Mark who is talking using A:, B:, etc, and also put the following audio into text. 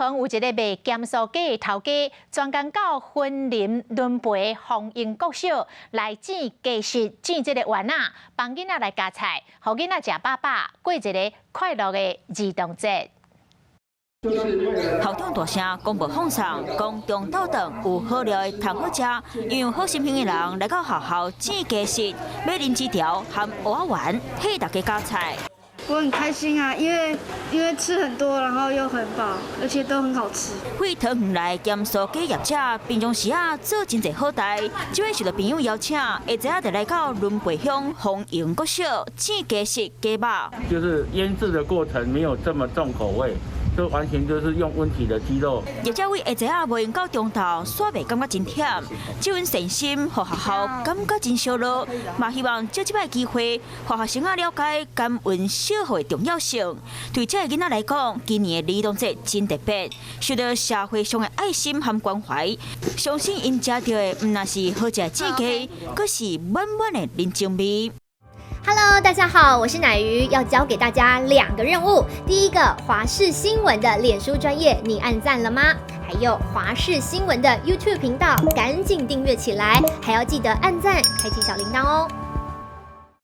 A: 桃園有一个賣鹹酥雞的頭家，專工到雲林崙背豐榮國小來煎雞翼，煎這個丸仔，幫囡仔來加菜，予囡仔食飽飽，過一个快樂的兒童節。
B: 校長大聲廣播放送，講中晝頓有好料的通好食，因為好心腸的人來到學校煎雞翼，買零食條和芋仔丸，替大家加菜。
C: 我很開心啊，因為吃很多，然後又很飽，而且都很好吃。
B: 為桃園來鹹酥雞業者，平常時啊做真濟好代，這擺受到朋友邀請，下晝就來到崙背鄉豐榮國小煎雞翼雞肉。
D: 就是醃製的過程沒有這麼重口味。就完全就是用溫體的雞肉。
B: 業者為下晝仔無閒到中晝，煞袂感覺真忝。這份善心，予學校感覺真燒熱，嘛希望藉這擺機會，予學生仔了解感恩惜福的重要性。對這个囡仔來講，今年的兒童節真特別，受到社會上的愛心和關懷，相信𪜶食著的毋但是好食的煎雞，閣是滿滿的人情味。
E: Hello，大家好，我是乃瑜，要交給大家兩個任務。第一個，華視新聞的臉書專頁，你按讚了嗎？還有華視新聞的 YouTube 頻道，趕緊訂閱起來，還要記得按讚，開啟小鈴鐺哦。